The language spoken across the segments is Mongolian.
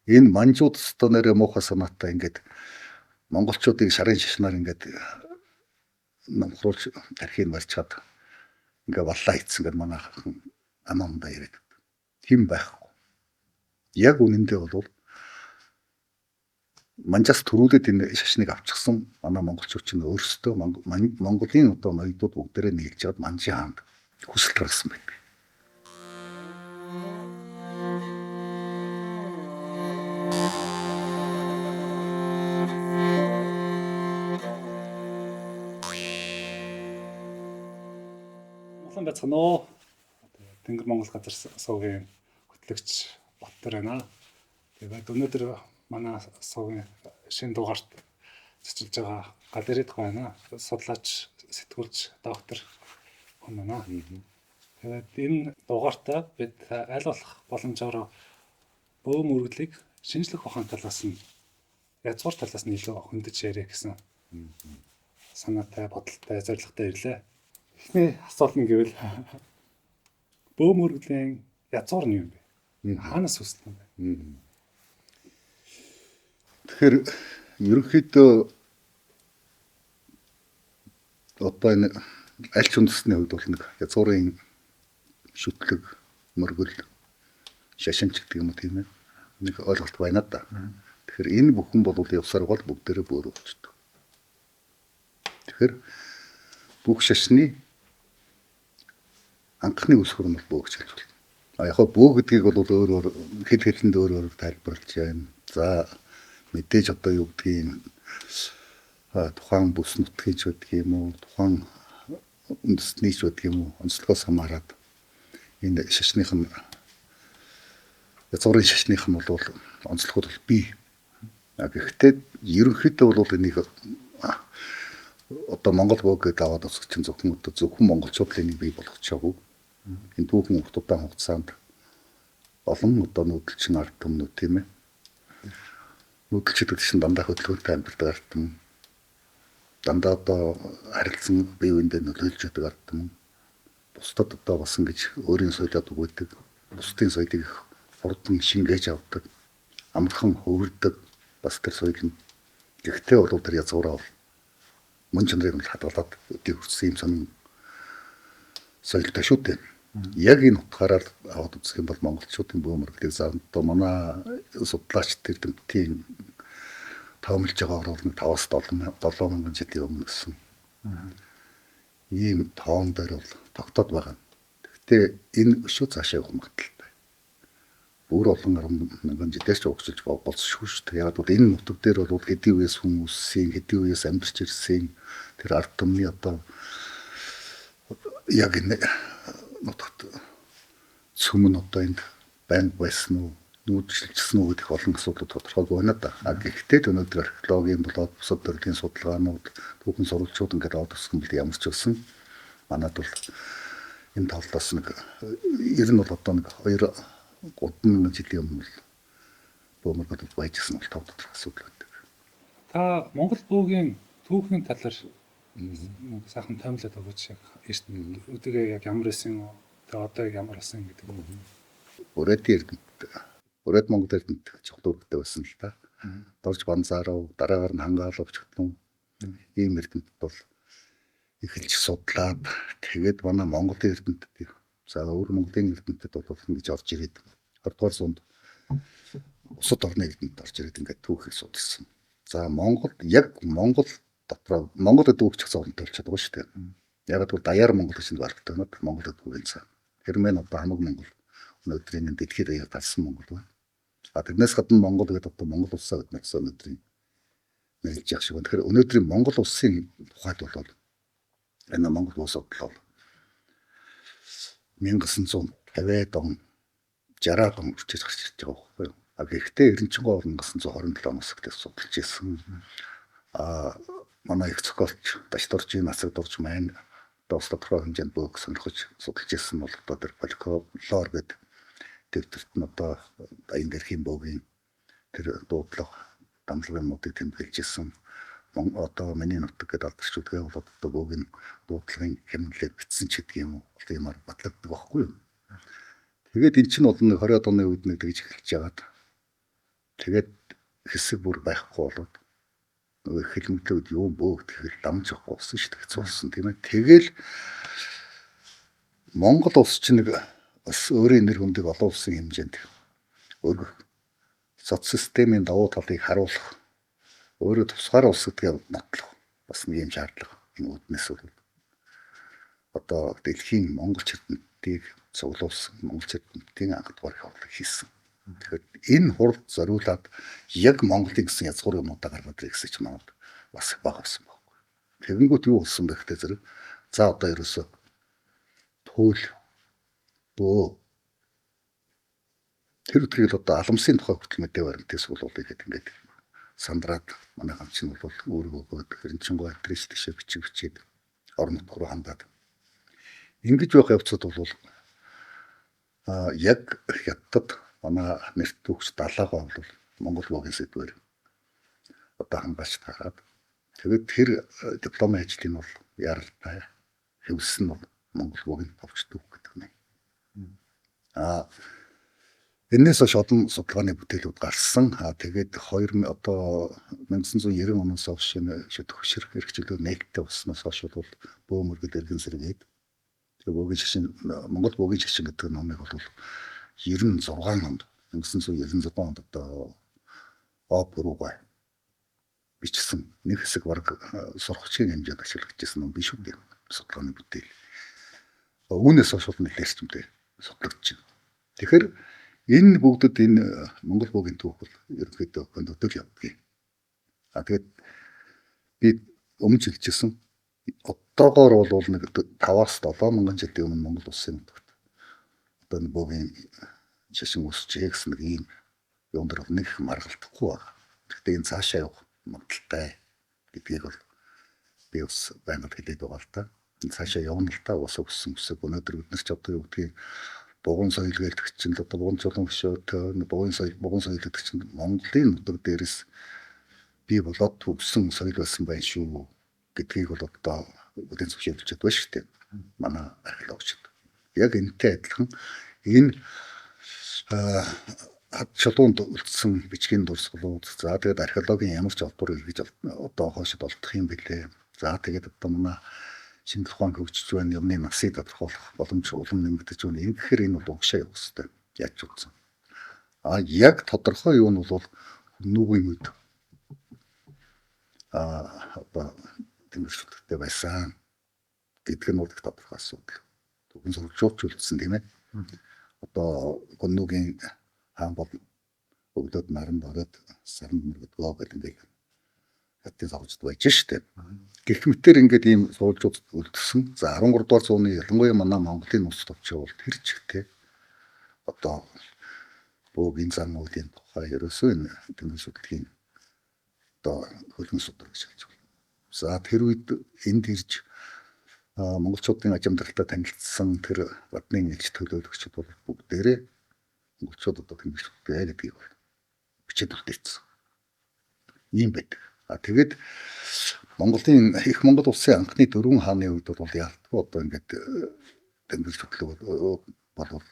Энэ манжууд өстө нэрээ муухай санаатай ингээд монголчуудыг шарын шашнаар ингээд номхруулж тархийг барьчаад ингээ валлаа хийцэн гэдэг манай хахан амаа мандаа яриад. Тийм байхгүй. Яг үнэндээ бол манжаас төрүүлээд энэ шашныг авчихсан манай монголчууд чинь өөрсдөө Монголын одоо ноёдууд бүгдээрээ нийлж чад манжийн хаанд хүсэл гаргасан байдаг. Улаан байцгаана уу? Тэнгэр Монгол газар сувгийн хөтлөгч Баттар байна. Тэгээд өнөөдөр манай сувгийн шинэ дугаарт зочилж байгаа галерейд байна. Судлаач, сэтгүүлч, доктор хүн байна. Тэгээд энэ дугаартаа бид аль болох боломжоор бөө мөрөглийг шинжлэх ухааны талаас нь язгуур талаас нь илүү хөндөж яриа гэсэн санаатай, бодолтой, зорилготой ирлээ. Эхний асуулт нь гэвэл бөө мөргөлийн язгуур нь юу юм бэ? Хаанаас үүссэн юм бэ? Тэгэхээр ерөнхийдөө одоо энэ аль ч үндэсний хувьд бол нэг язгуурын шүтлэг, мөргөл, шашинч гэдэг юм уу тийм ээ. Нэг ойлголт байна да. Тэгэхээр энэ бүхэн бол явсаар гол бүгдээрээ бөөр болчдөг. Тэгэхээр бүх шашны анхны өсгөр нь бол бөө гэж хэлж байна. А яг бөө гэдгийг бол өөр өөр хэл хэлэнд өөр өөр тайлбарлаж байна. За мэдээж одоо юу гэдгийг тухайн бүс нутгийн ч байдаг юм уу, тухайн үндэстний ч байдаг юм уу, онцлогоос хамаарат энэ шашных нь язгуурын шашных нь бол онцлогууд бол бий. А гэхдээ ерөнхийдөө бол энийг одоо Монгол бөө гэдээ аваад үзэх чинь зөвхөн одоо зөвхөн монголчууд л энийг бий болгочоогүй. Энэ түүхэн урт удаан хугацаанд олон одоо нүүдэлчин ард түмнүүд тийм ээ. Нүүдэлч гэдэг чинь дандаа хөдөлгөөнтэй амьдардаг ард түмэн. Дандаа одоо харилцан бие биендээ нөлөөлж байдаг ард түмэн. Бусдад одоо бас ингэж өөрийн соёлоод өгөөдөг. Бусдын соёлыг их хурдан шингээж авдаг. Амархан хөвөрдөг бас тэр соёл нь. Гэхдээ бол тэр язгуураа бол мөн чанарыг нь хадгалаад өдийг хүртсэн юм сонин соёлтой шүү дээ. Яг энэ утгаараа аваад үзэх юм бол монголчуудын бөө мөрөглийг за одоо манай судлаач эрдэмтдийн тоомлж байгаагаар бол 5-аас 7 мянган жилийн өмнө гэсэн ийм тоон дээр бол тогтоод байгаа. Гэхдээ энэ өшөө цаашаа явах магадлалтай. Бүр олон 10 мянган жилээс ч урагшилж болцсохгүй шүү дээ. Яг бол энэ нутаг дээр бол хэдийн үеэс хүмүүс үүссэн, хэдийн үеэс амьдарч ирсэн тэр ард түмний одоо яг энэ нутагт цөм нь одоо энд байнга байсан уу, нүүдэлчилсэн үү гэдэг олон асуудлууд тодорхойгүй байна да. А гэхдээ өнөөдөр археологийн болоод бусад төрлийн судалгаанууд, түүхэн сурвалжууд ингээд аваад өсгөн бол ямар ч байсан манад бол энэ талаас нэг ер нь бол одоо нэг 2 3 мянган жилийн өмнө бол бөөмөргөл байж гисэн бол тов тодорхой асуудал байдаг. Та Монгол бөөгийн түүхийн талаар нэг сайхан томилоод өгөөч яг өдөгөө яг ямар байсан, тэгээ одоо яг ямар болсон гэдэг. Бүрээдийн эрдэмт, Бүрээд Монгол эрдэмт чухал үүрэгтэй байсан л та. Дорж Банзаарав, дараагаар нь Хангаалав Чөтгөн ийм эрдэмтэд бол эхэлж судлаад тэгээд манай Монголын эрдэмтэд за өвөр Монголын эрдэмтэд бол ингэж орж ирээд 20 дугаар зуунд бусад орны эрдэмтэд орж ирээд ингээд түүхийг судалсан. За Монголд яг Монгол дотроо Монгол гэдэг үг ч гэсэн олонтой болчиход байгаа шүү дээ. Яг л даяар Монгол гэж баригдана. Монгол гэдэг үг энэ. Тэр мэн одоо хамаг Монгол өнөөдрийн энэ дэлхийд даяар дарсан Монгол байна. А тэрнээс гадна Монгол гэдэг одоо Монгол улсаа гэдэг нь өнөөдрийн нэрлэж явах шиг байна. Тэгэхээр өнөөдрийн Монгол улсын тухайд бол энэ Монгол улс бодлоо 1950-ад он 60-ад он үрчиж гарч ирж байгаа байхгүй юу. А гэхдээ Эренчингоо 1927 оноос эхлээд судалж ирсэн. А манай их зохиолч Дашдоржийн Насагдорж маань одоо бас тодорхой хэмжээнд бөөг сонирхож судалж ирсэн бол одоо тэр фольклор гэдэг дэвтэрт нь одоо энэ дэрхийн бөөгийн тэр дуудлага дамлагын муудыг тэмдэглэж ирсэн. Одоо миний нутаг гэдэг алдарч үдгээ бол одоо бөөгийн дуудлагын хэмнэлээр бичсэн ч гэдэг юм уу. Одоо юмар батлагддаг байхгүй юу. Тэгээд эн чинь бол нэг 20-од оны үед нэг тэгж эхэлж яагаад Тэгээд хэсэг бүр байхгүй болоод нөгөө хэлмэдлүүд юу бөө тэгэхээр дамж авахгүй болсон шүү дээ. Хэцүү болсон тийм ээ. Тэгэл Монгол улс чинь нэг бас өөрийн нэр хүндийг олон улсын хэмжээнд өргөх соц системийн давуу талыг харуулах, өөрөө тусгаар улс гэдгээ нотлох бас нэг юм шаардлага энэ үүднээс бол одоо дэлхийн монголч эрдэмтдийг цуглуулсан монголч эрдэмтдийн анх дугаар их хурлыг хийсэн. Тэгэхээр энэ хуралд зориулаад яг Монголын гэсэн язгуур юмудаа гаргаад ирэх гэсэн чинь Монгол бас их бага байсан байхгүй. Тэгэнгүүт юу болсон бэ гэхдээ зэрэг за одоо ерөөсөө туйл бөө тэр үдгийг л одоо аламсын тухай хүртэл мэдээ баримтыг суулгуулъя гэдэг ингээд сандраад манай гамчин бол өөргөө өгөөд хөрөнчөнгөө адрес тийшээ бичиг бичээд орон нутг руу хандаад ингэж байх явцад бол яг хятад манай нэрт түүхч далаагаа бол Монгол буугийн сэдвээр одоо хангаач тараад тэгээд тэр дипломын ажлыг бол яралтай хэвлсэн нь бол Монгол буугийн товч түүх гэдэг нэ. Энээс хойш олон судалгааны бүтээлүүд гарсан. Тэгээд одоо 1990 оноос хойш энэ шүтгшэр хэрэгчлөө нээлттэй болсноос хойш бол бөөмөргөд эргэн сэргээд тэгээ бөөгийн шашин Монгол бөөгийн шашин гэдэг номыг бол 96 онд 1996 онд одоо ОП руугаа бичсэн. Нэг хэсэг бараг сургачийн хэмжээнд ашиглагдчихсан ном биш үү судалгааны бүтээл. Үүнээс хойш бол нэлээд эрчимтэй судлагдаж байна. Тэгэхээр энэ бүгдэд энэ Монгол буугийн түүх бол ерөнхийдөө өндөдөл явдаг. Тэгээд би өмнө хэлчихсэн одоогоор бол нэг 5-аас 7 мянган жилийн өмнө Монгол улсын нутагт одоо энэ буугийн шашин үүсчээ гэсэн нэг ийм юун дээр бол нэг их маргалдахгүй байна. Гэхдээ энэ цаашаа явах магадaltaй гэдгийг бол би бас байнга хэлээд байгаа л та. Энэ цаашаа явна л та ус өссөн өсөг өнөөдөр бид нар ч одоо юу гэдгийг бугуун соёл гэдэг чинь одоо бугуун чулуун хөшөөт бугуун соёл гэдэг чинь Монголын нутаг дээрээс бий болоод төгссөн соёл байсан байх шүү гэдгийг бол одоо бүдийн зөвшөөрлөж байна шүү дээ. Манай археологчид. Яг энэтэй адилхан энэ хад чулуунд үлдсэн бичгийн дурсгалууд за тэгээд археологийн ямар ч олдвор эргэж одоо хоошид олдох юм бэлээ. За тэгээд одоо манай шинжлэх ухаан хөгжиж байна, юмны насыг тодорхойлох боломж улам нэмэгдэж байна. Ингэхээр энэ бол угшаа явах хэрэгтэй. Яаж ч утсан. Яг тодорхой юу нь бол нүгийн үед одоо тэнгэр шүтгтэй байсан гэдг нь бол их тодорхой асуудал. Түүхэн сурвалжуулж үлдсэн тийм ээ. Одоо гоннугийн хаан бол өглөөд наранд ороод саранд мөргөдгөө гэх ингээд хятадын сурвалжид байж штэ. Гэх мэтэр ингээд ийм сурвалжууд үлдсэн. За 13 дугаар зууны ялангуяа манай Монголын нууц товчоо бол тэр чигтээ одоо бөөгийн зан үйлийн тухай ерөөсөө энэ тэнгэр шүтлгийн одоо хөлгөн судар гэж хэлж байна. За тэр үед энд ирж монголчуудын аж амьдралтай танилцсан тэр гадны элч төлөөлөгчд бол бүгдээрээ монголчууд одоо тэнгэр шүтлгээ гэдгийг бол бичээд үлдээсэн. Ийм байдаг. Тэгээд Монголын их Монгол улсын анхны дөрвөн хааны үед бол ялтгүй одоо ингээд тэнгэр шүтлэг бол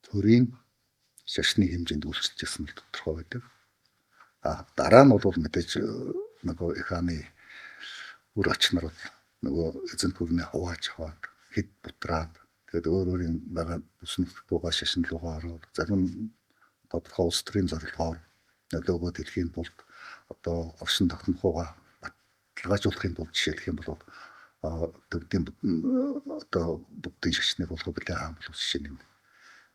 төрийн шашны хэмжээнд үйлчилж байсан нь тодорхой байдаг. Дараа нь бол мэдээж нөгөө их хааны үр ач нар бол нөгөө эзэн төрний хувааж аваад хэд бутраад тэгээд өөр өөрийн байгаа бүс нутгуудаа шашин руугаа ороод зарим тодорхой улс төрийн зорилгоор нөлөөгөө дэлхийн тулд одоо оршин тогтнохугаа баталгаажуулахын тулд жишээлх юм бол төвдийн одоо буддын шашныг болох билээ хаан болох жишээ нь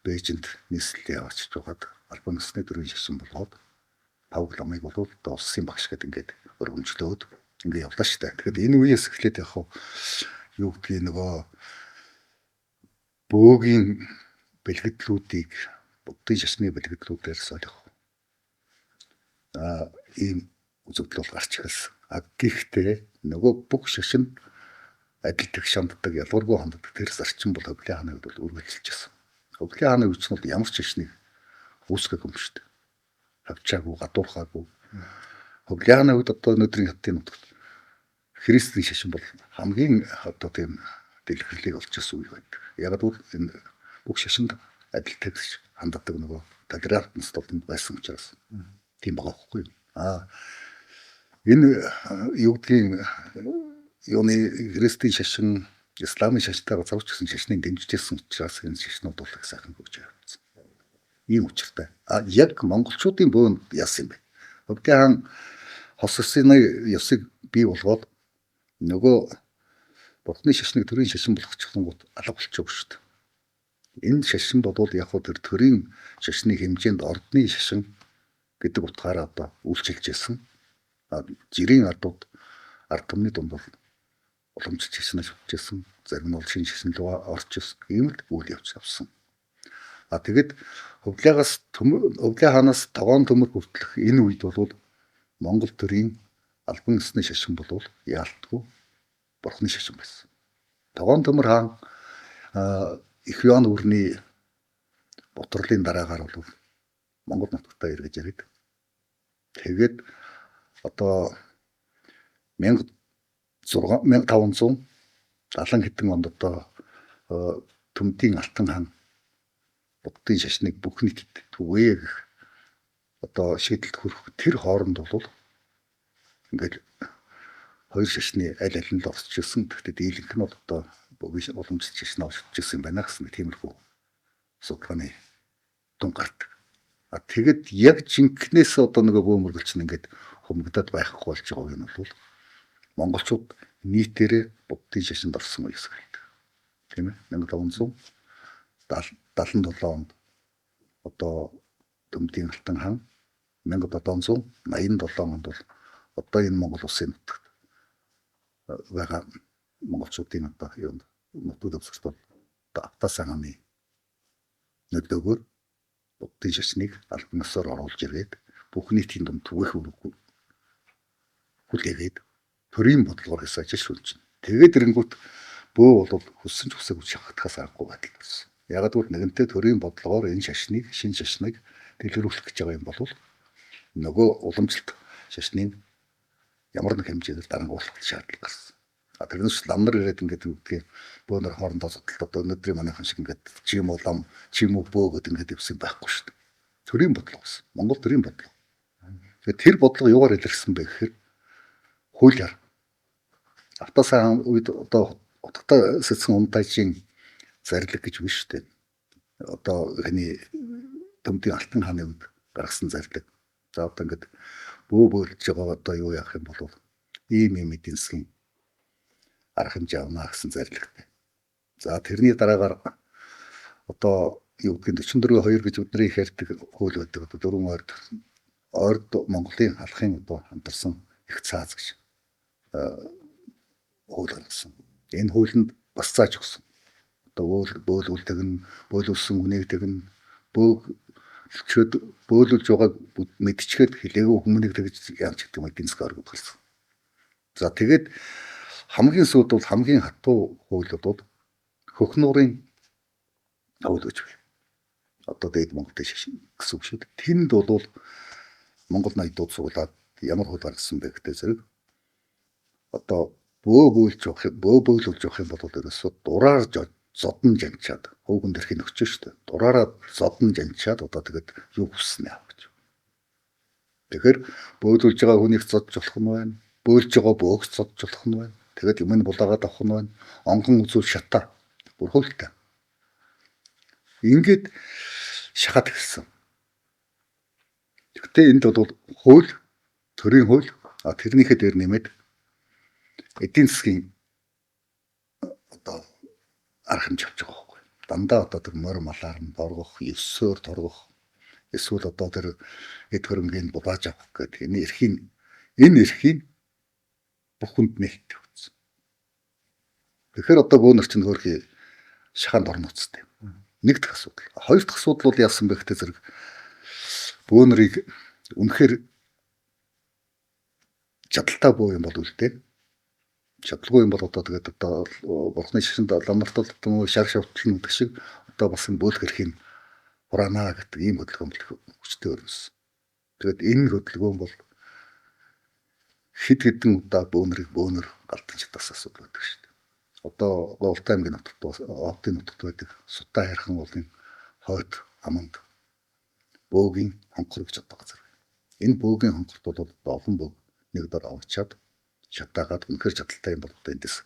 Бээжинд нийслэлээ авчиж байгаад албан ёсны төрийн шашин болгоод павг ламыг бол одоо улсын багш гэдэг ингээд өргөмжлөөд ингээд явлаа шүү дээ. Тэгэхээр энэ үеэс эхлээд яг юу гэдгийг нөгөө бөөгийн бэлгэдлүүдийг буддын шашны бэлгэдлүүдээр солих ийм үзэгдэл бол гарч эхэлсэн. Гэхдээ нөгөө бүх шашин адил тэгш ханддаг, ялгуургүй ханддаг тэр зарчим бол Хөвлийн хааны үед бол үргэлжилж байсан. Хөвлийн хааны үед нь бол ямар ч шашныг үүсгэх юм шүү дээ. Хавчаагүй, гадуурхаагүй. Хөвлийн хааны үед одоо өнөөдрийн хятадын нутагт христийн шашин бол хамгийн одоо тийм дэлгэрлийг олж байсан үе байдаг. Яг гэвэл энэ бүх шашинд адил тэгш ханддаг нөгөө Толерантнес болонд байсан учраас тийм байгаа байхгүй юу? Энэ юу гэдгийг юуны христийн шашин, исламын шашинтайгаа цавч гэсэн шашныг дэмжижсэн учраас энэ шашнууд бол их сайхан хөгжиж явсан. Ийм учиртай. Яг монголчуудын бөөнд яасан юм бэ? Хөвдийн хаан хос ёсны ёсыг бий болгоод нөгөө бурхны шашныг төрийн шашин болгочихлонгууд алга болчихов шүү дээ. Энэ шашин болвол яг хөө тэр төрийн шашны хэмжээнд ордны шашин гэдэг утгаараа одоо үйлчилж ирсэн. Жирийн ардууд ард түмний дунд бол уламжлалт шашнаас шүтжсэн, зарим нь бол шинэ шашин руу орж ирсэн. Ийм л үйл явц явсан. Тэгэд Хувлиагаас Хувлиа хаанаас тогоон төмөр хүртэлх энэ үед бол Монгол төрийн албан ёсны шашин болвол яалтгүй бурхны шашин байсан. Тогоон төмөр хаан их Юан үрний бутрлын дараагаар бол Монгол нутагтаа эргэж ирээд тэгээд одоо 1570 хэдэн онд одоо Төмдийн Алтан хаан буддын шашныг бүх нийтэд түгээе гэх одоо шийдэлд хүрэх тэр хооронд бол ингээд хоёр шашны аль аль нь л орсож ирсэн. Тэгэхдээ дийлэнх нь бол одоо бөгийн уламжлалт шашнаа шүтж ирсэн юм байна гэсэн тиймэрхүү судалгааны дүн гардаг. Тэгэд яг жинкнээс одоо нөгөө бөө мөргөлч нь ингээд хумигдаад байхгүй болж байгаа юм бол монголчууд нийтээрээ буддын шашинд орсон үе хэсэг байдаг. Тийм ээ. 1577 онд одоо Төмдийн Алтан хаан 1787 онд бол одоо энэ Монгол улсын нутагт байгаа монголчуудын одоо юунд нутаг дэвсгэрт бол одоо Автас хааны нөлөөгөөр буддын шашныг албан ёсоор оруулж ирээд бүх нийтийн дунд түгээх үүрэг хүлээгээд төрийн бодлогоор хийсэн ажил шүлжин. Тэгээд ирэнгүүт бөө бол хүссэн ч хүсээгүй шахагдахаас аргагүй байдал болсон. Яг гэвэл нэгэнтээ төрийн бодлогоор энэ шашныг, шинэ шашныг дэлгэрүүлэх гэж байгаа юм бол нөгөө уламжлалт шашныг ямар нэг хэмжээгээр дарангуулах шаардлага гарсан. Тэрнээс лам нар ирээд ингээд үгдгийг бөөнөр хоорондоо зодтолт одоо өнөөдрийн манайхан шиг ингээд чи юм уу лам, чи юм уу бөө гэдэг ингээд явсан байхгүй шүү дээ. Төрийн бодлого байсан. Монгол төрийн бодлого. Тэгэхээр тэр бодлого юугаар илэрсэн бэ гэхээр хуулиар. Автас хаан үед одоо утгатай сэтсэн унтаажийн зарлиг гэж биш үү? Одоо хэний Төмдийн Алтан хааны үед гаргасан зарлиг. За одоо ингээд бөө бөөлж байгаа одоо юу яах юм бол ийм ийм эдийн засгийн арга хэмжээ авна гэсэн зарилгатай. За тэрний дараагаар одоо юу гэдгийг 44-2 гэж бидний их ярьдаг хууль байдаг. Одоо дөрвөн ойрд ойрд Монголын халахын одоо хамтарсан их цааз гэж хууль гаргасан. Энэ хуулинд бас зааж өгсөн. Одоо бөөл тэгнэ, бөөлүүлсэн хүнийг тэгнэ, бөөлчөөд бөөлүүлж байгааг мэдчихэд хэлээгүй хүмүүнийг тэгж яамч гэдэг юм эдийн засгийн оргид гарсан. За тэгээд хамгийн сүүлд бол хамгийн хатуу хуулиуд бол хөхнуурын хууль гэж байна. Одоо дээд Монголын шашин гэсэн үг шүү дээ. Тэнд бол Монгол ноёдууд суулаад ямар хууль гаргасан бэ гэдэг зэрэг одоо бөө бөөлж явах, бөө бөөлүүлж явах юм бол ерөөсөө дураар зодон жанчаад хөөгөн дэрхийн нөхчөө шүү дээ. Дураараа зодон жанчаад одоо тэгээд юу хүснэ авах гэж. Тэгэхээр бөөлүүлж байгаа хүнийг зодж болох нь байна. Бөөлж байгаа бөөгч зодж болох нь байна. Тэгээд юм нь булаагаад авах нь байна. Онгон үзүүл шатаа. Бүр хуультай. Ингээд шахаад эхэлсэн. Гэхдээ энд бол хууль, төрийн хууль, тэрнийхээ дээр нэмээд эдийн засгийн одоо арга хэмжээ авч байгаа байхгүй. Дандаа одоо тэр морь малаар нь торгох, ёсоор торгох, эсвэл одоо тэр эд хөрөнгийг булааж авах гэдэг энэ эрхийг бүх хүнд нээлттэй өгсөн. Тэгэхээр одоо бөөнөр чинь хөөрхий шахаанд орно үсттэй. Нэг дахь асуудал. Хоёр дахь асуудал бол яасан бэ гэхдээ зэрэг бөөнөрийг үнэхээр чадaltaй бөө юм бол үлдээ. Чадалгүй юм бол одоо тэгээд одоо бурхны шашинд ламнарт бол шар шавтлан гэдэг шиг одоо бас энэ бөөлөх эрхийг хураана гэдэг ийм хөдөлгөөн бол хүчтэй өрнөсөн. Тэгээд энэ хөдөлгөөн бол хэд хэдэн удаа бөөнөрийг бөөнөр галдан чадаас асуудал байдаг шүү дээ. Одоо Ултай аймгийн нутагт, Овдын нутагт байдаг Сутай хайрхан уулын хойд аманд Бөөгийн хонхор гэж одоо газар байна. Энэ бөөгийн хонхорт бол олон бөөг нэг дор авчаад шатаагаад үнэхээр чадaltaй юм бол одоо эндээс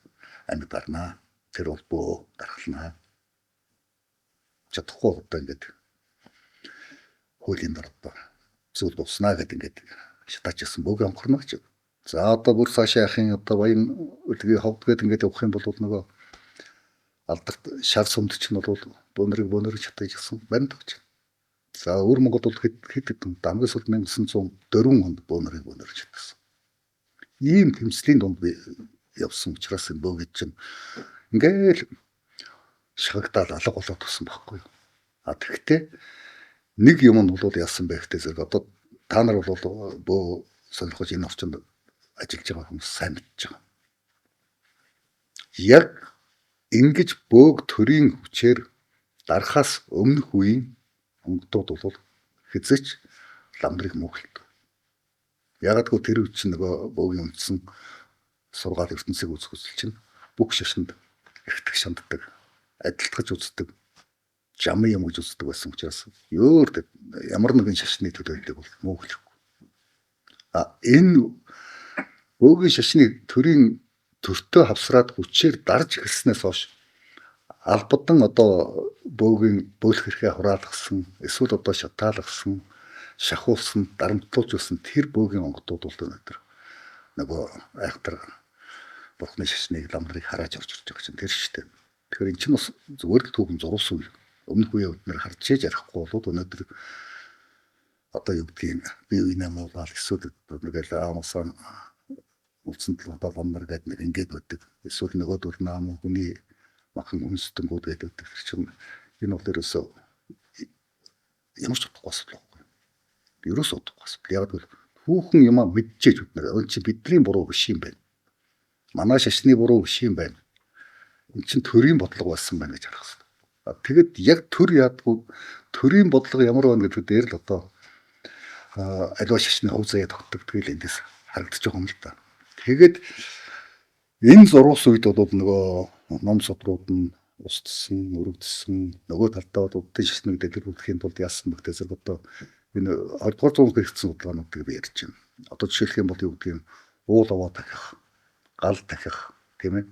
амьд гарнаа. Тэр бол бөө дархлана. Чадахгүй одоо ингээд хуулийн дор одоо зүйл дуснаа гэдэг ингээд шатаач ирсэн бөөгийн хонхорно гэж. За одоо бүр цаашаа яхин одоо баян үлгийн ховд гээд ингээд явах юм бол нөгөө алдарт шар сүмд чинь бол бөөнөрийг бөөнөрийг шатаж ирсэн баримт өгч. За өвөр Монгол бол хэд хэд хэдэн хамгийн сүүлд 1904 онд бөөнөрийг бөөнөрийг шатсан. Ийм тэмцлийн дунд би явсан учраас энэ бөөгд чинь ингээл шахагдаал алга болоод тусан байхгүй юу. А тэгтээ нэг юм нь бол яасан бэ гэхдээ зэрэг одоо та нар бол бөө сонирхож энэ орчинд ажиллаж байгаа хүмүүс сайн мэдж байгаа. Яг ингэж бөөг төрийн хүчээр дарахаас өмнөх үеийн онгодууд бол хэзээ ч лам нарыг мөөхөлдөг. Ягаад гэвэл тэр үе чинь нөгөө бөөгийн үндсэн сургаал ертөнцийг үзэх хүсэл чинь бүх шашинд эртэх шанддаг, адилтгаж үздэг, жамын юм гэж үздэг байсан учраас өөр ямар нэгэн шашны төлөөллийг бол мөөхлөхгүй. А энэ бөөгийн шашны төрийн төртөө хавсраад хүчээр дарж эхэлснээс хойш албадан одоо бөөгийн бөөлөх хэрэгээ хураалгасан, эсвэл одоо шатаалгасан, шахуулсан, дарамтлуулж байсан тэр бөөгийн онгодууд бол өнөөдөр нөгөө айхтар бурхны шашныг лам нарыг харааж орж ирж байгаа чинь тэр шүү дээ. Тэгэхээр эн чинь бас зүгээр л түүхэн зурулсан үе. Өмнөх үеэ бид нэр харж ээж ярихгүй болоод өнөөдөр одоо юу гэдгийг бие биенээ муулаад эсвэл нэг л аамсаа үлдсэн талбай лам нар гэдэг нэг ингээд байдаг. Эсвэл нөгөөдөл наам хүний махан үнстэнгүүд гэдэг тэр чинь энэ бол ерөөсөө ямар ч утгагүй асуудал байхгүй. Ерөөсөө утгагүй асуудал. Яг гэвэл түүхэн юмаа мэдчихэж бид нар энэ чинь бидний буруу биш юм байна. Манай шашны буруу биш юм байна. Энэ чинь төрийн бодлого байсан байна гэж харах хэрэгтэй. Тэгэд яг төр яадгүй төрийн бодлого ямар байна гэдэг дээр л одоо аливаа шашны хувь заяа тогтдогдгийг л эндээс харагдаж байгаа юм л да. Тэгээд энэ зурвас үед бол нөгөө ном судрууд нь устсан, өргөдсөн, нөгөө талдаа бол буддын шашныг дэлгэрүүлэхийн тулд яасан бэ гэхээр одоо энэ 20 дугаар зуунд хэрэгжсэн судалгаануудыг би ярьж байна. Одоо жишээлх юм бол юу гэдгийг уул овоо дахих, гал дахих, тийм ээ.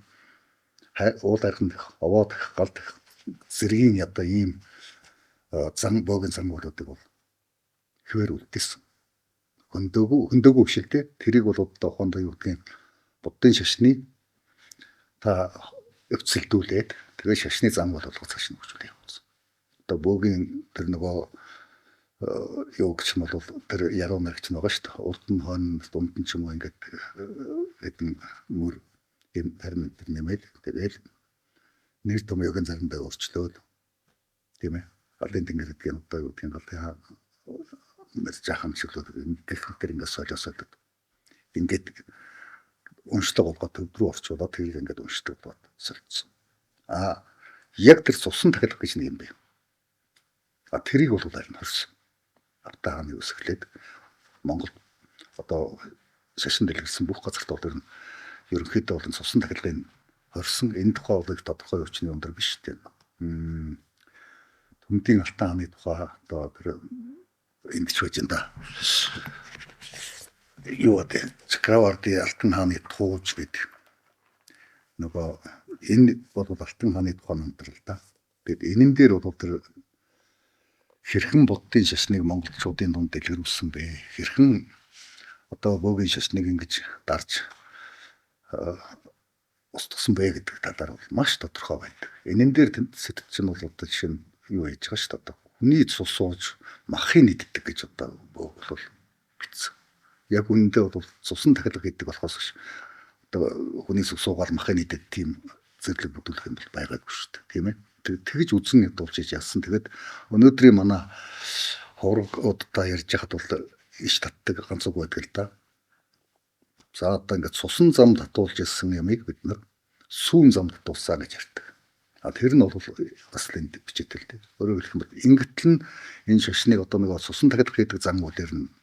Уул архан дахих, овоо дахих, гал дахих зэргийн одоо ийм зан боогийн зангуулуудыг бол хэвээр үлдээсэн. Хөндөөгүй хөндөөгүй биш л дээ. Тэрийг бол одоо ухаандаа юу гэдгийг буддын шашны та өвцөлдүүлээд тэгээ шашны зам бол болгох цааш нь хөгжүүлэх явуулсан. Одоо бөөгийн тэр нөгөө юу гэж юм бол тэр яруу найрагч байгаа шүү дээ. Урд нь хойно дунд нь ч юм уу ингээд хэдэн мөр юм тарин тэр нэмээд тэгэл нэр том йогийн заримдаа өөрчлөөд тийм ээ. Галын тэнгэр гэдгийг одоо юу гэдгийг галын мэр жаахан чиглэлүүд гэх мэтэр ингээд солио солиод ингээд уншлаг болгоод төв рүү орчуулад тэрийг ингээд уншдаг болоод солилцсон. А яг тэр цусан тахилга гэж нэг юм бэ. А тэрийг бол харин хорсон. Алтан хааны үсгэлээд Монгол одоо шашин дэлгэрсэн бүх газарт бол ер нь ерөнхийдөө бол цусан тахилгын хорсон. Энэ тухай бол их тодорхой хүчний өндөр биш үү. Төмдийн Алтан хааны тухай одоо тэр энд ч байж энэ да. Юу вэ? Чакраварди Алтан хааны тууж гэдэг. Нөгөө энэ бол Алтан хааны тухай номдор л да. Тэгэд энэн дээр бол тэр хэрхэн буддын шашныг монголчуудын дунд дэлгэрүүлсэн бэ? Хэрхэн одоо бөөгийн шашныг ингэж дарж устгасан бэ гэдэг талаар бол маш тодорхой байдаг. Энэн дээр сэтгэл чинь бол одоо жишээ нь юу хийж байгаа шүү дээ. Одоо хүний цус сууж махыг иддэг гэж одоо бөөг бол бичсэн. Яг үнэндээ бол цусан тахилга гэдэг болохоос биш. Одоо хүний цус суугаад махыг иддэг тийм зэрлэг бүдүүлэх юм бол байгаагүй шүү дээ. Тийм ээ. Тэгж үзэн ядуулж яасан. Тэгээд өнөөдрийн манай хургуудаа ярьж яхад бол иш татдаг ганц үг байдаг л да. За одоо ингээд цусан зам татуулж ирсэн ямыг бид нар сүүн зам татуулсан гэж ярьдаг. А тэр нь бол бас л энд бичээтэй л дээ. Өөрөөр хэлэх юм бол ингэтэл нь энэ шашныг одоо нэг цусан тахилга хийдэг зам үлээр нь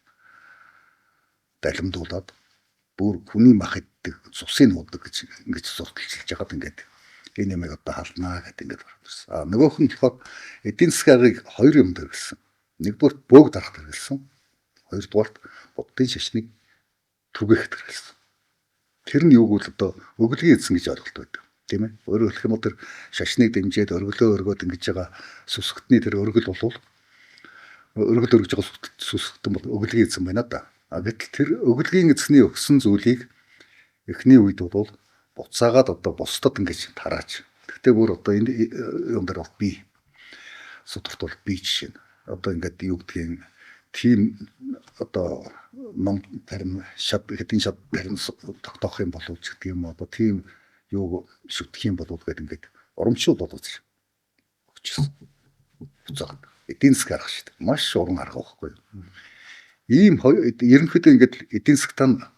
далимдуулаад бүр хүний мах иддэг, цусыг нуудаг гэж ингэж зурталчилж яхад ингээд энэ ямыг одоо халнаа гэдэг ингээд гарч ирсэн. А нөгөөх нь болохоор эдийн засгийг хоёр юм дээр гэсэн. Нэгдүгээрт бөөг дарах хэрэгэлсэн. Хоёрдугаарт буддын шашныг түгээх хэрэгэлсэн. Тэр нь юу гэвэл одоо өглөгийн эзэн гэж ойлголт байдаг. Тийм ээ. Өөрөөр хэлэх юм бол тэр шашныг дэмжиж өргөлөө өргөөд ингэж байгаа сүсгтний тэр өргөл болвол өргөл өргөж байгаа сүсгтэн бол өглөгийн эзэн байна да. А гэтэл тэр өглөгийн эзний өгсөн зүйлийг эхний үед бол буцаагаад одоо бусдад ингэж тараач. Гэхдээ бүр одоо энэ юм дээр бол би сударт бол би жишээ нь. Одоо ингээд юу гэдгийг тийм одоо ном тарин шат хэдийн шат тарин тогтоох юм болов ч гэдэг юм одоо тийм юу шүтэх юм болов гэдэг ингээд урамшуул болгож өгчсөн. Буцаад эдийн засаг арга шүү дээ. Маш уран арга байхгүй юу? Ийм ерөнхийдөө ингээд эдийн засагтаа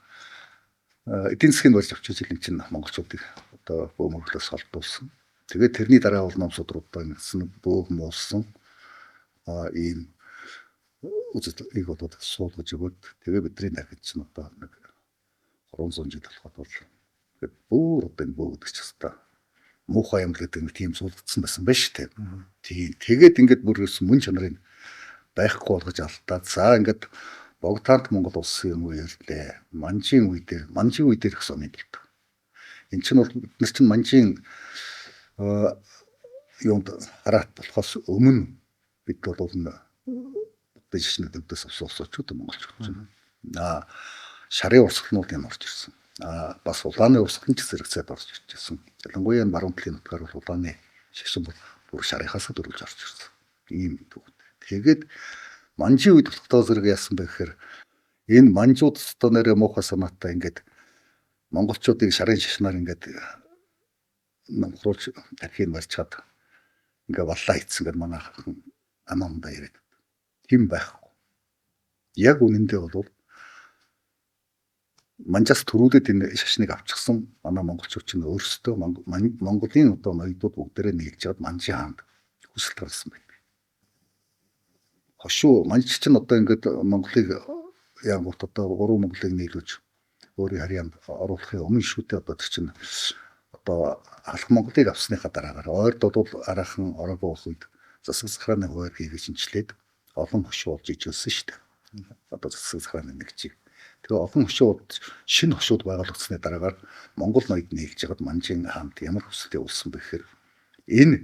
эдийн засгийг барьж авчиж жилийн чинь монголчуудыг одоо бөөмөрлөөс холдуулсан. Тэгээд тэрний дараа бол ном судруудаа ингэсэн бөөг муулсан ийм үзэлийг бол суулгаж өгөөд тэгээ бидний дахид чинь одоо нэг 300 жил болоход бол тэгээд бүр одоо энэ бөө гэдэг ч хэвээр муухай юм л гэдэг нэг тийм суулгацсан байсан байна шүү дээ. Тийм. Тэгээд ингээд бүр ерөөс мөн чанарыг байхгүй болгож алдаад за ингээд Богдаант Монгол улсын үе ирлээ. Манжийн үе дээр, Манжийн үе дээр их сони болдог. Энд чинь бол бид нар чинь Манжийн юунд хараат болохоос өмнө бид бол буддын шашны төвдөөс авсан улсчууд монголчууд чинь. Аа шарын урсгалнууд юм орж ирсэн. Аа бас улааны урсгал нь ч зэрэгцээд орж ирж ирсэн. Ялангуяа энэ баруун талын нутгаар бол улааны шашин бол бүр шарынхаас дөрвөлж орж ирсэн. Ийм түүхтэй. Тэгээд Манжийн үед болохдоо зэрэг яасан бэ гэхээр энэ манжууд өстөө нэрээ муухай санаатай ингээд монголчуудыг шарын шашнаар ингээд номхруулж тархийг барьчаад ингээ валлаа хийцэн гэдэг манай амаа мандаа яриад. Тийм байхгүй. Яг үнэндээ бол манжаас төрүүлээд энэ шашныг авчихсан манай монголчууд чинь өөрсдөө Монголын одоо ноёдууд бүгдээрээ нийлж яваад Манжийн хаанд хүсэлт гаргасан байна. Хошуу манж чинь одоо ингээд Монголыг яангуут одоо гурван Монголыг нийлүүлж өөрийн харьяанд оруулахын өмнө шүү дээ одоо тэр чинь одоо алх Монголыг авсныхаа дараагаар ойрд бол араахан ороогүй болох үед засаг захирааны хуваар хийгээ шинчлээд олон хошуу болж ижүүлсэн шүү дээ. Одоо засаг захирааны нэг чиг. Тэгээ олон хошууд шинэ хошууд байгуулагдсны дараагаар Монгол ноёд нийлж байгаад Манжийн хаант ямар хүсэлт явуулсан бэ гэхээр энэ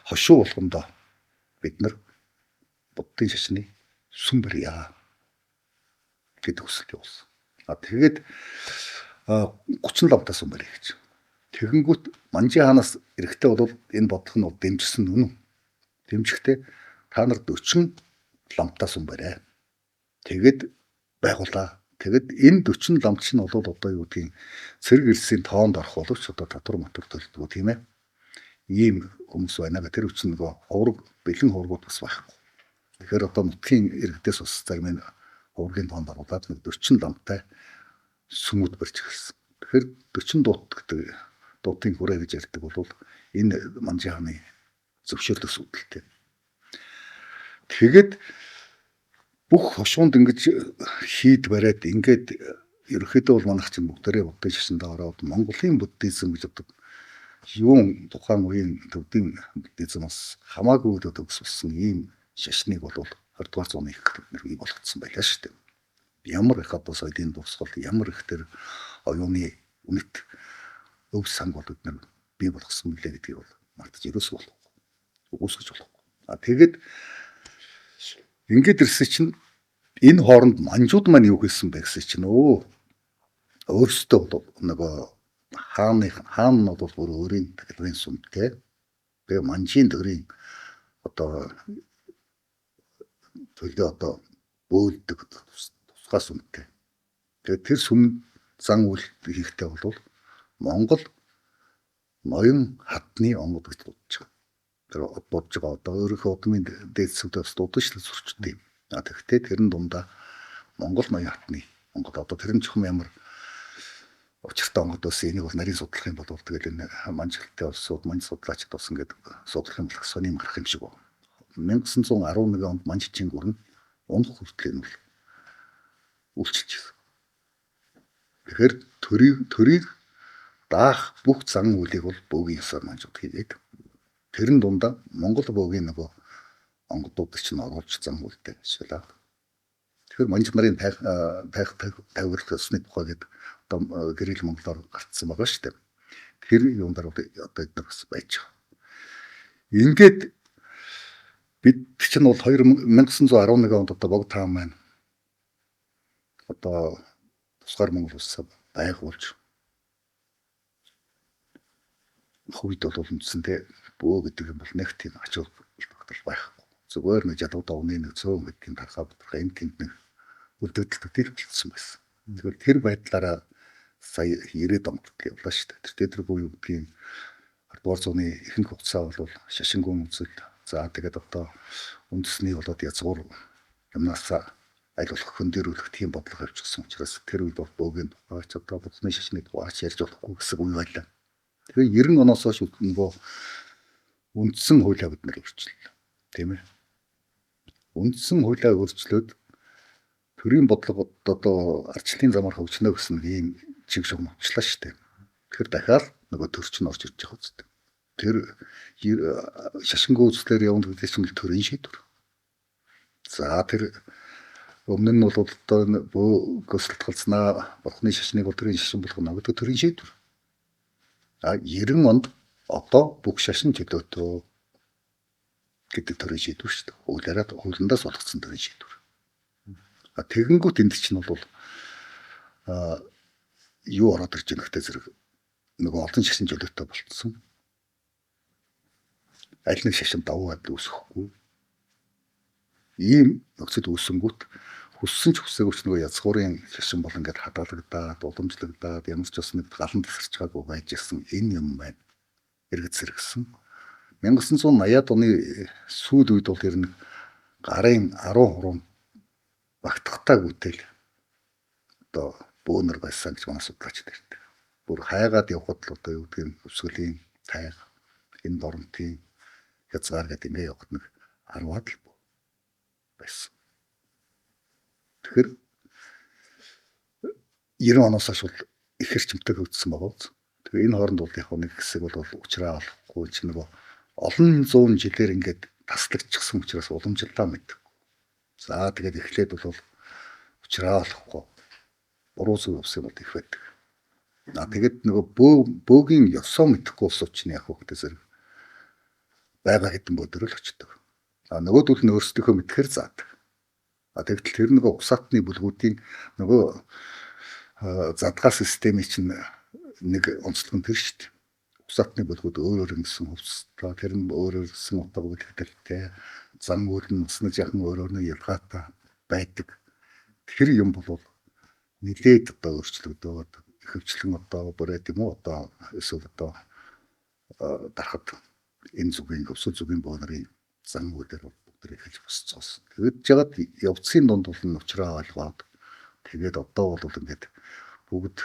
хошуу болгондоо бид нар буддын шашны сүм барья гэдэг хүсэлт явуулсан. А тэгээд 30 ламтай сүм барья гэж. Тэгэнгүүт Манжийн хаанаас эрэхтэй бол энэ бодлого нь бол дэмжсэн үнэн. Дэмжихдээ та нар 40 ламтай сүм барай. Тэгээд байгуулаа. Тэгэд энэ 40 ламт чинь бол одоо юу гэдгийг цэрэг эрсийн тоонд орох боловч одоо татвар матвар төлдөг тийм ээ. Ийм хүмүүс байна га тэр үчин нөгөө ховрог бэлэн ховрогууд бас байхгүй. Тэгэхээр одоо нутгийн иргэдээс бас зарим нь ховргийн тоонд оруулаад нэг 40 ламтай сүмүүд барьж эхэлсэн. Тэгэхээр 40 дуут гэдэг дуутын хүрээ гэж ярьдаг бол энэ Манжийн хааны зөвшөөрлөөс үүдэлтэй. Тэгээд бүх хошуунд ингэж хийд бариад ингээд ерөөхдөө бол манайх чинь бүгдээрээ буддын шашиндаа ороод Монголын буддизм гэж одоо юун тухайн үеийн төвдийн буддизм бас хамаагүй төгс болсон ийм шашныг бол 20 дугаар зууны их бид нар бий болгоцсон байлаа шүү дээ. Ямар их одоо соёлын дурсгал, ямар их тэр оюуны үнэт өв санг бол бид нар бий болгосон мөлий гэдгийг бол мартаж ерөөсөө болохгүй. Үгүйсгэж болохгүй. А тэгээд ингээд ирсэн чинь энэ хооронд манжууд маань юу хийсэн бэ гэсэн чинь өөрсдөө бол нөгөө хааны хаан нь бол бүр өөрийн тахилгын сүмтэй. Тэгээ манжийн төрийн одоо төлөө одоо бөөлдөг тусгай сүмтэй. Тэгээ тэр сүм зан үйл хийхдээ бол Монгол ноён хатны онгод гэж дуудаж байгаа. Тэр дуудаж байгаа одоо өөрийнхөө удмын дээдсүүдээ бас дуудаж шүү дээ зурчдээ. А тэгэхдээ тэрэн дундаа Монгол ноён хатны онгод одоо тэр нь чухам ямар учиртай онгод байсан энийг бол нарийн судлах юм бол тэгэл энэ манжгэлтэй улсууд манж судлаачид бас ингээд судлах юм болох сонин гарах юм шиг байна. 1911 онд манжчин гүрэн унах хүртэл энэ бол үйлчилж байсан. Тэгэхээр төрийг даах бүх зан үйлийг бол бөөгийн ёсоор манжууд хийгээд тэрэн дундаа Монгол бөөгийн нөгөө Онгодуудыг чинь оруулж зан үйлдэл ашиглаад. Тэгэхээр манж нарын тайх тавиграх ёсны тухай гэдэг одоо гэрэл монголоор гарцсан байгаа шүү дээ. Тэр юм дээр одоо эдгээр бас байж байгаа. Ингээд бид чинь бол 1911 онд одоо Богд хаан маань одоо тусгаар Монгол улсаа байгуулж хувьд бол үндсэндээ бөө гэдэг юм бол нэг тийм ач холбогдол байхгүй. Зүгээр нэг жадав давны нэг цөөн гэдэг тийм тархаа бутархаа энэ тэнд нэг үлдэгдэл төтөлдсөн байсан. Тэгэхээр тэр байдлаараа сая 90-ад он хүртэл явлаа шүү дээ. Тэр тэр буюу гэдгийг 20 дугаар зууны ихэнх хугацаа бол шашингүй үзэл. За тэгээд одоо үндэсний болоод язгуур юмнаас аль болох хөндөрүүлэх тийм бодлого явуулсан учраас тэр үед бол бөөгийн тухай ч одоо бурхны шашны тухай ч ярьж болохгүй гэсэн үе байлаа. Тэгээ 90 оноос хойш нөгөө үндсэн хуулиа бид нэр өөрчлөлөө. Тийм ээ. Үндсэн хуулиа өөрчлөөд төрийн бодлого одоо ардчлалын замаар хөгжнө гэсэн нэг ийм чиг шугам авчлаа шүү дээ. Тэгэхээр дахиад нөгөө төр чинь орж ирж байгаа үстэй. Тэр шашингүй үзлээр явна гэдэг чинь төрийн шийдвэр. За тэр өмнө нь бол одоо бөө көсөлтгалзнаа бурхны шашныг бол төрийн шашин болгоно гэдэг төрийн шийдвэр. А 90 онд одоо бүх шашин чөлөөтөө гэдэг төрийн шийдвэр шүү дээ. Хуулиараа хуулиндаас болгоцсон төрийн шийдвэр. А тэгэнгүүт энд чинь бол юу ороод ирж байгаа нөхтэй зэрэг нөгөө олон шашин чөлөөтэй болцсон. Аль нэг шашин давуу адил үүсэхгүй. Ийм нөхцөл үүсэнгүүт хүссэн ч хүсээгүй ч нөгөө язгуурын шашин бол ингээд хадгалагдаад, уламжлагдаад ямар ч бас нэг галан тасарч байгаагүй байж исэн энэ юм байна. Эргэц сэргсэн. 1980-ад оны сүүл үед бол ер нь гарын 10% багтахтаа гүтэл одоо бөөнөр байсан гэж манай судлаачид ярьдаг. Бүр хайгаад явхад л одоо юу гэдгийг өвсгөлийн тайг, энэ доромтын хязгаар гэдэг ингээ явхад нэг 10-аад л байсан. Тэгэхээр 90 оноос хойш бол их эрчимтэй хөгжсөн байгаа биз. Тэгээ энэ хооронд бол яг нэг хэсэг бол уучраа олохгүй чинь нөгөө олон зуун жилээр ингээд таслагдчихсан учраас уламжлалаа мэддэг. За тэгээд эхлээд бол уучраа олохгүй буруу зүг явсан бол их байдаг. А тэгээд нөгөө бөөгийн ёсоо мэдэхгүй улсууд чинь яг хөхтэй зэрэг байгаа хэдэн бөдөр л очдог. А нөгөөдөл нь өөрсдийнхөө мэдэхээр заадаг. А тэгтэл тэр нөгөө усаатны бүлгүүдийн нөгөө задгаа системийн чинь нэг онцлог нь тэр шүү дээ. Усаатны бүлгүүд өөр өөр ингэсэн хувцастай, тэр нь өөр өөр гэсэн утга үлдэлтэй, зан үйл нь бас нэг яхан өөр өөр нэг ялгаатай байдаг. Тэр юм бол нилээд одоо өөрчлөгдөөд ихэвчлэн одоо бүрээд юм уу одоо эсвэл одоо дарахад энэ зүгийн өвсөл зүгийн бөөнөрийн зан үйлээр бүгд эхэлж босцоосон. Тэгэд жагаад явцын дунд бол нь уучраа ойлгоод тэгээд одоо бол ингээд бүгд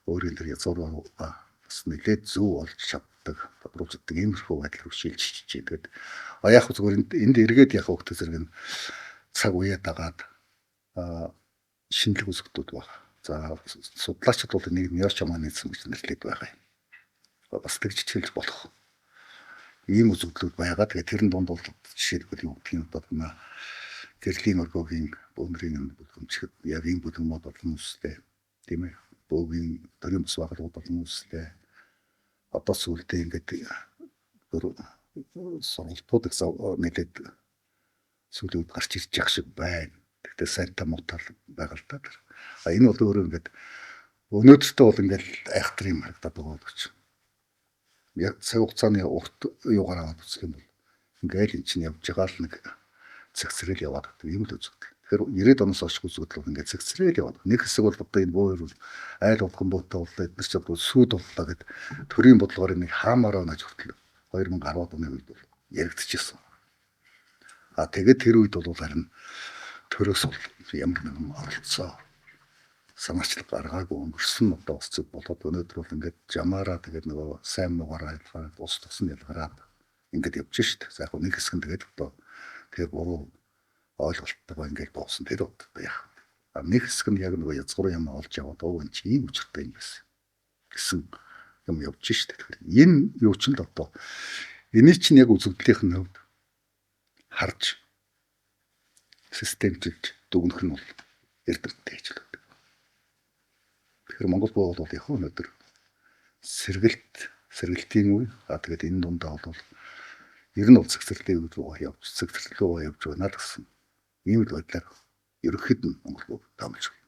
өөрийн тэр язгуур бас нэлээд зөв болж чаддаг, тодруулж чаддаг иймэрхүү байдал руу шилжиж чинь. Тэгээд а яг зүгээр энд эргээд яг хөвгтө зэрэг нь цаг үеэ дагаад шинэлэг үзэгдүүд байна. За судлаачид бол энийг неошаманизм гэж нэрлэдэг байгаа юм. Бас тэгж хэлж болох ийм үзэгдлүүд байгаа. Тэгээд тэрэн дунд бол жишээлбэл юу гэдгийг одоо байна. Гэрлийн өргөөгийн бөөнрийн бүлгэмчхэд яг ийм бүлгэмүүд олон үүслээ. Тийм ээ. Бөөгийн төрийн бас байгууллагууд олон үүслээ. Одоо сүүлдээ ингээд сургалтууд их нэлээд сүүлийн үед гарч ирж байгаа шиг байна. Тэгтээ сайнтай муутай байгаа л да. А энэ бол өөрөө ингээд өнөөдөртөө бол ингээд айхтар юм харагдаад байгаа боловч яг цаг хугацааны урт юугаар аваад үзэх юм бол ингээл эн чинь явж байгаа л нэг цэгцрэл яваад байдаг юм л үзэгдэл. Тэгэхээр 90-ад оноос хойш үзэгдэл бол ингээд цэгцрэл яваад. Нэг хэсэг бол одоо энэ бөөр бол айл болгон буутай боллоо эдгээр ч одоо сүйд боллоо гэд төрийн бодлогоор нэг хаамаараа наж хүртэл 2010 оны үед бол яригдчихсэн. А тэгээд тэр үед бол харин төрөөс бол ямар нэгэн оролцоо санаачлаг гаргаагүй өнгөрсөн одоо бас зүг болоод өнөөдөр бол ингээд жамаараа тэгээд нөгөө сайн муугаараа ялгараад ус тус нь ялгараад ингээд явж шít. За яг нэг хэсэг нь тэгээд одоо тэр буруу ойлголттойгоо ингээд буусан тэр одоо яах вэ? А нэг хэсэг нь яг нөгөө язгуур юм олж яваад оо энэ чи ийм учиртай юм байсан гэсэн юм явж шít. Тэгэхээр энэ юу ч л одоо эний чинь яг үзэгдлийнх нь хувьд харж системчилж дүгнэх нь бол эрдэмтдийн ажил байдаг. Тэгэхээр Монгол буу бол яг өнөөдөр сэргэлтийн үе. Тэгээд энэ дундаа бол ер нь бол цэгцэрлэлийн үе рүү явж, цэгцэрлэл рүү явж байна л гэсэн ийм л байдлаар ерөнхийд нь Монгол буу таамаглаж байна.